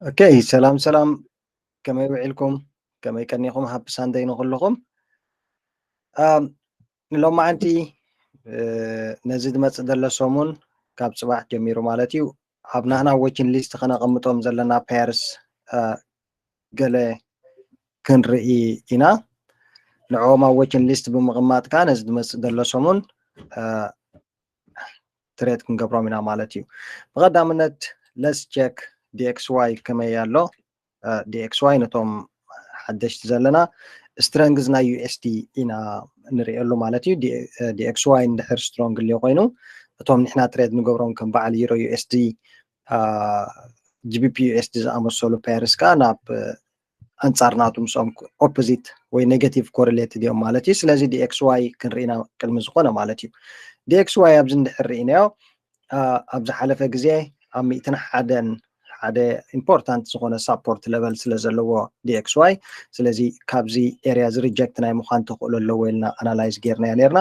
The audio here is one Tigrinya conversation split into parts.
ኦኬ፣ ሰላም ሰላም፣ ከመይ ውዒልኩም? ከመይ ቀኒኹም? ሃፒ ሳንደይ ንኹልኹም። ንሎማዓንቲ ነዚ ዝመፅእ ዘሎ ሰሙን፣ ካብ ፅባሕ ጀሚሩ ማለት እዩ፣ ኣብ ናህና ዎችን ሊስት ከነቐምጦም ዘለና ፔርስ ገለ ክንርኢ ኢና። ንዕኦም ኣብ ዎችን ሊስት ብምቕማጥ ከዓ ነዚ ዝመፅእ ዘሎ ሰሙን ትሬድ ክንገብሮም ኢና ማለት እዩ። ብቐዳምነት let's check ዲኤክስዋይ ከመይ ኣሎ። ዲኤክስዋይ ነቶም ሓደሽቲ ዘለና ስትረንግዝ ናይ ዩኤስዲ ኢና ንሪኤሉ ማለት እዩ። ዲኤክስዋይ እንድሕር ስትሮንግ ሊዮ ኮይኑ፣ እቶም ንሕና ትሬድ ንገብሮም ከም በዓል ዩሮ ዩኤስዲ፣ ጂቢፒ ዩኤስዲ ዝኣመሰሉ ፔርስ ከዓ ናብ ኣንጻር ናቱ ምስኦም ኦፖዚት ወይ ኔጋቲቭ ኮሪሌትድ እዮም ማለት እዩ። ስለዚ ዲኤክስዋይ ክንርኢና ቅድሚ ዝኾነ ማለት እዩ። ዲኤክስዋይ ኣብዚ እንድሕር ርኢናዮ፣ ኣብ ዝሓለፈ ግዜ ኣብ ሚእትን ሓደን ሓደ ኢምፖርታንት ዝኾነ ሳፖርት ለቨል ስለ ዘለዎ ዲኤክስዋይ፣ ስለዚ ካብዚ ኤርያ እዚ ሪጀክት ናይ ምዃን ተኽእሎ ኣለዎ ኢልና ኣናላይዝ ጌርናዮ ኔርና።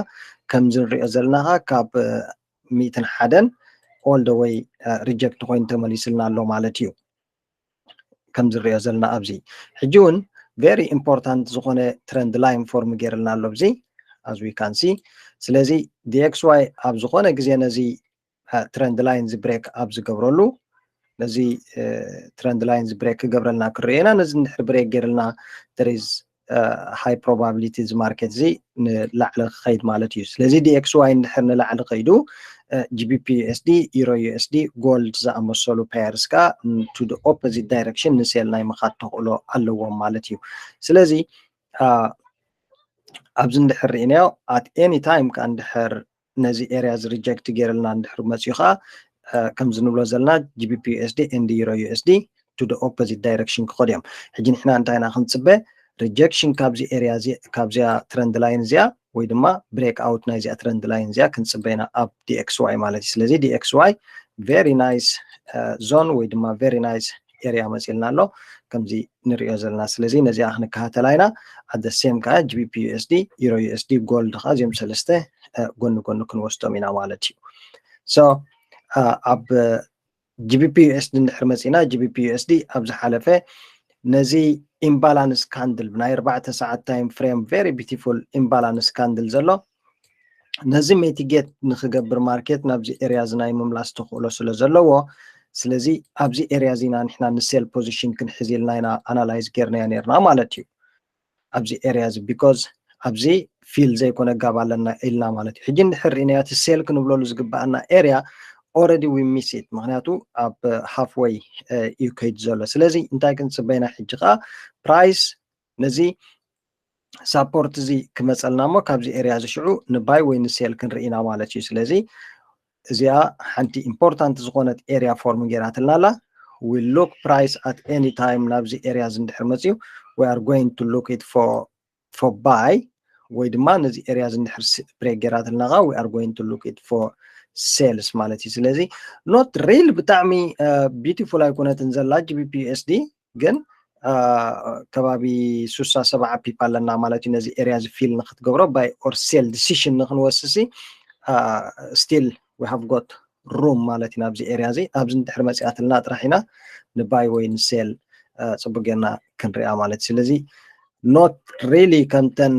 ከምዚ ንሪኦ ዘለና ኸዓ ካብ ሚእትን ሓደን ኦል ደ ወይ ሪጀክት ኮይኑ ተመሊስልና ኣሎ ማለት እዩ። ከም ዝሪኦ ዘለና ኣብዚ ሕጂ እውን ቬሪ ኢምፖርታንት ዝኾነ ትረንድ ላይን ፎርም ጌርልና ኣሎ ኣብዚ፣ as we can see። ስለዚ ዲኤክስዋይ ኣብ ዝኾነ ግዜ ነዚ ትረንድ ላይን እዚ ብሬክ ኣብ ዝገብረሉ፣ ነዚ ትረንድ ላይን እዚ ብሬክ ክገብረልና ክንሪኦ ኢና። ነዚ እንድሕር ብሬክ ጌርልና there is high probability እዚ ማርኬት እዚ ንላዕሊ ክኸይድ ማለት እዩ። ስለዚ ዲኤክስዋይ እንድሕር ንላዕሊ ከይዱ፣ ጂቢፒ ዩኤስዲ፣ ዩሮ ዩኤስዲ፣ ጎልድ ዝኣመሰሉ ፔርስ ከዓ to the opposite direction ንሴል ናይ ምኻድ ተኽእሎ ኣለዎም ማለት እዩ። ስለዚ ኣብዚ እንድሕር ርኢናዮ፣ at any time ከዓ እንድሕር ነዚ ኤርያ እዚ ሪጀክት ጌርልና እንድሕር መፅኡ ከዓ ከምዚ ንብሎ ዘለና ጂቢፒ ዩኤስዲ and ዩሮ ዩኤስዲ to the opposite direction ክኸዱ እዮም። ሕጂ ንሕና እንታይ ኢና ክንፅበ? ሪጀክሽን ካብዚ ኤርያ እዚ፣ ካብዚኣ ትረንድ ላይን እዚኣ ወይ ድማ ብሬክ ኣውት ናይዚኣ ትረንድ ላይን እዚኣ ክንፅበ ኢና ኣብ ዲኤክስዋይ ማለት እዩ። ስለዚ ዲኤክስዋይ ቬሪ ናይስ ዞን ወይ ድማ ቬሪ ናይስ ኤርያ መፂልና ኣሎ ከምዚ ንሪኦ ዘለና። ስለዚ ነዚኣ ክንከታተላ ኢና። ኣደ ሴም ከዓ ጂቢፒ ዩኤስዲ፣ ዩሮ ዩኤስዲ፣ ጎልድ ከዓ እዚኦም ሰለስተ ጎኒ ጎኒ ክንወስዶም ኢና ማለት እዩ። ሶ ኣብ ጂቢፒ ዩኤስዲ እንድሕር መፂና፣ ጂቢፒ ዩኤስዲ ኣብ ዝሓለፈ ነዚ ኢምባላንስ ካንድል ብናይ ኣርባዕተ ሰዓት ታይም ፍሬም ቬሪ ቢቲፉል ኢምባላንስ ካንድል ዘሎ ነዚ ሜቲጌት ንክገብር ማርኬት ናብዚ ኤርያ እዚ ናይ ምምላስ ተኽእሎ ስለ ዘለዎ፣ ስለዚ ኣብዚ ኤርያ እዚ ኢና ንሕና ንሴል ፖዚሽን ክንሕዝ ኢልና ኢና ኣናላይዝ ጌርናዮ ኔርና ማለት እዩ። ኣብዚ ኤርያ እዚ ቢኮዝ ኣብዚ ፊል ዘይኮነ ጋብ ኣለና ኢልና ማለት እዩ። ሕጂ እንድሕር ርኢናዮ እቲ ሴል ክንብለሉ ዝግባኣና ኤርያ ኦረዲ ዊ ሚስ ኢት፣ ምክንያቱ ኣብ ሃፍወይ እዩ ከይድ ዘሎ። ስለዚ እንታይ ክንፅበይና ሕጂ ከዓ ፕራይስ ነዚ ሳፖርት እዚ ክመፀልና እሞ ካብዚ ኤርያ እዚ ሽዑ ንባይ ወይ ንሴል ክንርኢ ኢና ማለት እዩ። ስለዚ እዚኣ ሓንቲ ኢምፖርታንት ዝኾነት ኤርያ ፎርም ጌራትልና ኣላ። We look price at any time ናብዚ ኤርያ እዚ እንድሕር መፅዩ we are going to look it for for buy ወይ ድማ ነዚ ኤርያ እዚ እንድሕር ብሬክ ጌራትልና ከዓ we are going to look it for sales ማለት እዩ። ስለዚ ኖት ሪል ብጣዕሚ ቢዩቲፉል ኣይኮነትን ዘላ ጂቢፒ ዩኤስዲ ግን ከባቢ ሱሳ ሰብዓ ፒፕ ኣለና ማለት እዩ። ነዚ ኤርያ እዚ ፊል ንክትገብሮ ባይ ኦር ሴል ዲሲሽን ንክንወስሲ still we have got room ማለት እዩ። ናብዚ ኤርያ እዚ ኣብዚ እንድሕር መፂኣትልና ጥራሕ ኢና ንባይ ወይ ንሴል ፅቡቅ ጌርና ክንሪኣ ማለት እዩ። ስለዚ ኖት ሪሊ ከምተን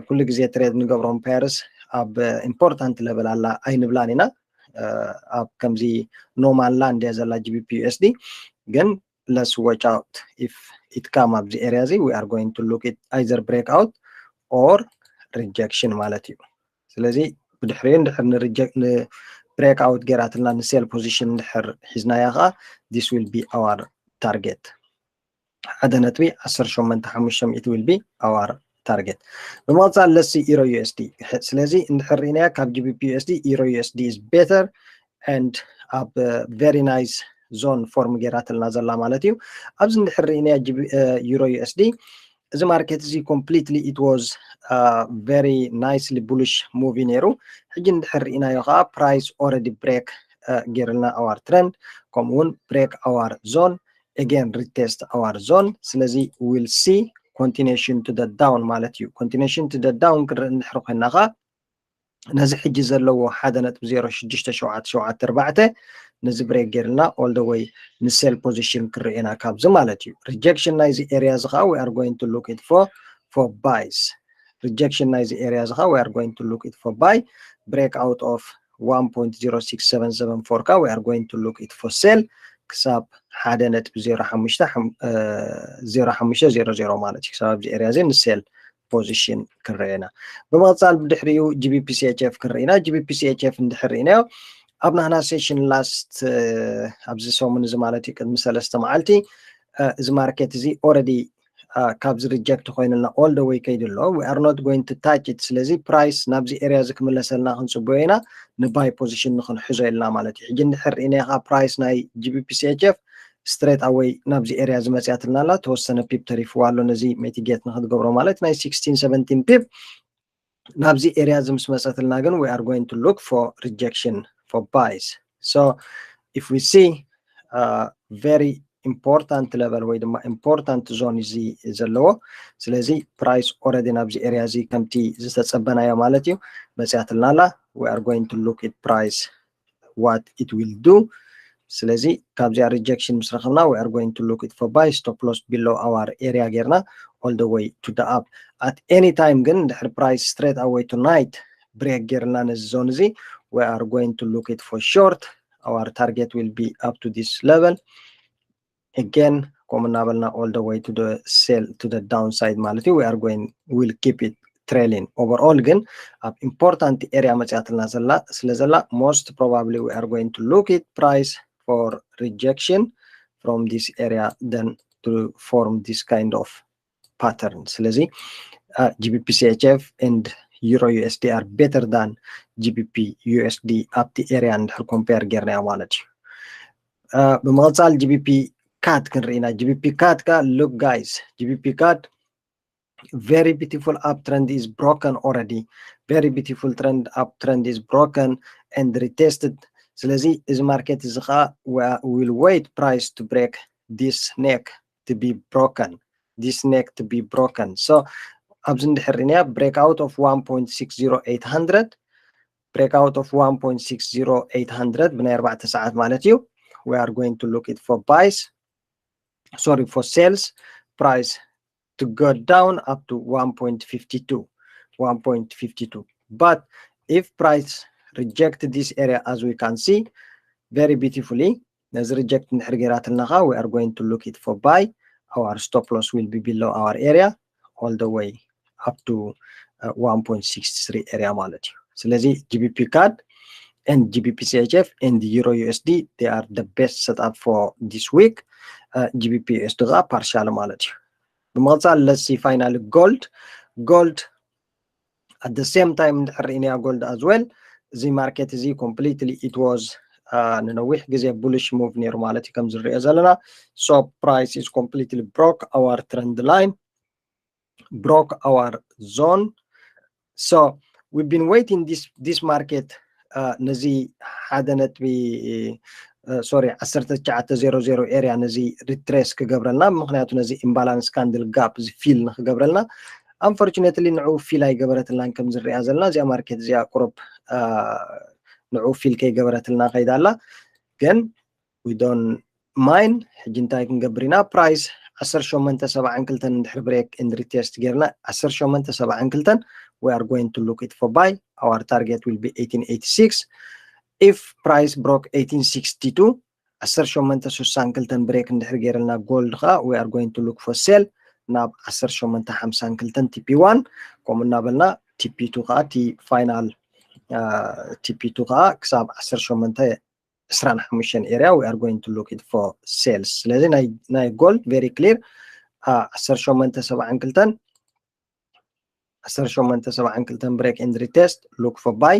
ኩሉ ግዜ ትሬድ ንገብሮም ፔርስ ኣብ ኢምፖርታንት ለቨል ኣላ ኣይንብላን ኢና። ኣብ ከምዚ ኖማን ላንድ እያ ዘላ ጂቢፒ ዩኤስዲ ግን let's watch out if it come ኣብዚ ኤርያ እዚ we are going to look it either break out or rejection ማለት እዩ። ስለዚ ብድሕሪኡ እንድሕር ንብሬክ ኣውት ጌራትልና ንሴል ፖዚሽን እንድሕር ሒዝናያ ከዓ this will be our target ሓደ ነጥቢ ዓሰርተ ሸሞንተ ሓሙሽተ ሚእቲ will be our target። ብምቕፃል let's see ዩሮ ዩኤስዲ። ስለዚ እንድሕር ርኢናያ ካብ ጂቢፒ ዩኤስዲ ዩሮ ዩኤስዲ is better and ኣብ very nice zone ፎርም ጌራትልና ዘላ ማለት እዩ። ኣብዚ እንድሕር ርኢናያ ዩሮ ዩኤስዲ እዚ ማርኬት እዚ completely it was very nicely bullish ሙቭ ነይሩ። ሕጂ እንድሕር ርኢናዮ ከዓ ፕራይስ ኦረዲ ብሬክ ጌርልና ኣዋር ትረንድ ከምኡ እውን ብሬክ ኣዋር ዞን again retest our zone። ስለዚ will see continuation to the down ማለት እዩ። Continuation to the down ክንርኢ እንድሕር ኮይንና ከዓ ነዚ ሕጂ ዘለዎ ሓደ ነጥቢ ዜሮ ሽዱሽተ ሸውዓተ ሸውዓተ ኣርባዕተ ነዚ break ገይርልና all the way ን sell position ክርኤና ካብዚ ማለት እዩ። Rejection ናይዚ area እዚ ከዓ we are going to look it for for buys. Rejection ናይዚ area እዚ ከዓ we are going to look it for buy. Breakout of one point zero six seven seven four ከዓ we are going to look it for sell ክሳብ ሓደ ነጥቢ ዜሮ ሓሙሽተ ዜሮ ሓሙሽተ ዜሮ ዜሮ ማለት እዩ። ክሳብ ኣብዚ area እዚ ን sell position ክረአና። ብምቕፃል ብድሕሪኡ GBP CHF ክርኢና። GBP CHF እንድሕር ርኢናዮ ኣብ ናህና session last ኣብዚ ሰሙን እዚ ማለት እዩ ቅድሚ ሰለስተ መዓልቲ እዚ market እዚ already ካብዚ reject ኮይኑልና all the way ከይዱ ኣሎ። We are not going to touch it። ስለዚ price ናብዚ area እዚ ክምለሰልና ክንፅበዮ ኢና፣ ን buy position ንክንሕዞ ኢልና ማለት እዩ። ሕጂ እንድሕር ርኢናዮ ከዓ price ናይ GBP CHF straight away ናብዚ area እዚ መፅያትልና ኣላ። ተወሰነ pip ተሪፍዋ ኣሎ ነዚ mitigate ንክትገብሮ ማለት ናይ sixteen seventeen pip ናብዚ area እዚ ምስ መፀትልና ግን we are going to look for rejection for buys. So if we see uh, very important level ወይ ድማ important zone እዚ ዘለዎ፣ ስለዚ price already ናብዚ area እዚ ከምቲ ዝተፀበናዮ ማለት እዩ መፅያትልና ኣላ። We are going to look at price what it will do። ስለዚ ካብዚኣ rejection ምስ ረኸብና we are going to look it for buy, stop loss below our area ጌርና all the way to the up. At any time ግን ድሕሪ price straight away tonight break ጌርና ነዚ zone እዚ we are going to look it for short. Our target will be up to this level. Again ከምኡ እናበልና all the way to the sell to the downside ማለት እዩ። We are going, will keep it trailing. Overall ግን ኣብ important area መፅያትልና ዘላ ስለ ዘላ most probably we are going to look it price for rejection from this area then to form this kind of pattern. ስለዚ GBP CHF and Euro USD are better than GBP USD ኣብቲ area እንድሕር compare ጌርናዮ ማለት እዩ። ብምቕፃል GBP CAD ክንርኢና። GBP CAD ከ look guys, GBP CAD very beautiful uptrend is broken already. Very beautiful trend, uptrend is broken and retested. ስለዚ እዚ market እዚ ከዓ will wait price to break this neck to be broken, this neck to be broken. So ኣብዚ እንድሕር ርኢናዮ breakout of one point six zero eight hundred, breakout of one point six zero eight hundred ብናይ ኣርባዕተ ሰዓት ማለት እዩ። We are going to look it for buys, sorry, for sales, price to go down up to one point fifty two, one point fifty two. But if price reject this area, as we can see very beautifully, ነዚ reject እንድሕር ገይራትልና ከዓ we are going to look it for buy. Our stop loss will be below our area all the way up to uh, one point six three area ማለት እዩ። ስለዚ GBP CAD and GBP CHF and Euro USD, they are the best setup for this week. Uh, GBP USD ከዓ partial ማለት እዩ። ብምቕፃል let's see finally gold. Gold at the same time እንድሕር ርኢናዮ gold as well፣ እዚ market እዚ completely it was uh, ንነዊሕ ግዜ bullish move ነይሩ ማለት እዩ ከም ዝንሪኦ ዘለና። So price is completely broke our trend line, broke our zone. So we've been waiting this this market uh, ነዚ ሓደ ነጥቢ uh, sorry ዓሰርተ ትሽዓተ ዜሮ ዜሮ area ነዚ retrace ክገብረልና፣ ምክንያቱ ነዚ imbalance candle gap እዚ fill ንክገብረልና። Unfortunately ንዑ fill ኣይገበረትልናን ከም ዝሪኣ ዘለና። እዚኣ market እዚኣ ቁሩብ ንዑ fill ከይገበረትልና ከይዳ ኣላ። ግን we don't mind። ሕጂ እንታይ ክንገብር ኢና? Price ዓሰርተ ሸሞንተ ሰብዓን ክልተን እንድሕር break and retest ጌርና ዓሰርተ ሸሞንተ ሰብዓን ክልተን we are going to look it for buy. Our target will be eighteen eighty-six. If price broke eighteen sixty-two, ዓሰርተ ሸሞንተ ስሳን ክልተን break እንድሕር ገይርልና gold ከዓ we are going to look for sell ናብ ዓሰርተ ሸሞንተ ሓምሳን ክልተን TP one፣ ከምኡ እናበልና TP two ከዓ እቲ final TP two ከዓ ክሳብ ዓሰርተ ሸሞንተ ዕስራን ሓሙሽተን area we are going to look it for sales። ስለዚ ናይ gold very clear ዓሰርተ ሸሞንተ ሰብዓን ክልተን ዓሰርተ ሸሞንተ ሰብዓን ክልተን break and retest, look for buy።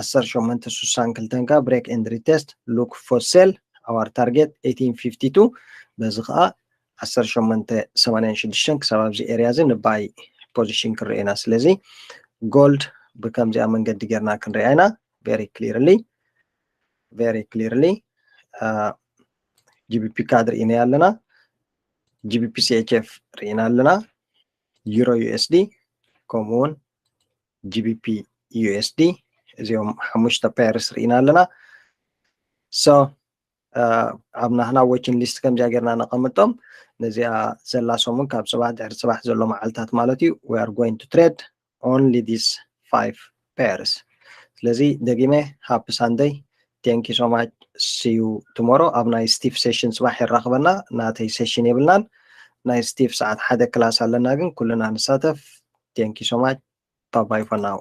ዓሰርተ ሸሞንተ ስሳን ክልተን ከዓ break and retest, look for sell. Our target eighteen fifty-two። በዚ ከዓ ዓሰርተ ሸሞንተ ሰማንያን ሽዱሽተን ክሳብ ኣብዚ area እዚ ን buy position ክንርኢ ኢና። ስለዚ gold ብከምዚኣ መንገዲ ጌርና ክንሪኣ ኢና። Very clearly, very clearly GBP CAD ርኢናዮ ኣለና፣ GBP CHF ርኢና ኣለና፣ Euro USD ከምኡ እውን GBP U S D እዚኦም ሓሙሽተ pairs ርኢና ኣለና። So ኣብ ናህና watching list ከምዚኣ ጌርና ነቐምጦም። ነዚኣ ዘላ ሰሙን ካብ ፅባሕ ድሕሪ ፅባሕ ዘሎ መዓልታት ማለት እዩ። We are going to trade only these five pairs። ስለዚ ደጊመ happy Sunday, thank you so much, see you tomorrow። ኣብ ናይ ስቲቭ session ፅባሕ የራኽበና። ናተይ session የብልናን፣ ናይ ስቲቭ ሰዓት ሓደ class ኣለና፣ ግን ኩልና ንሳተፍ። Thank you so much, bye bye for now።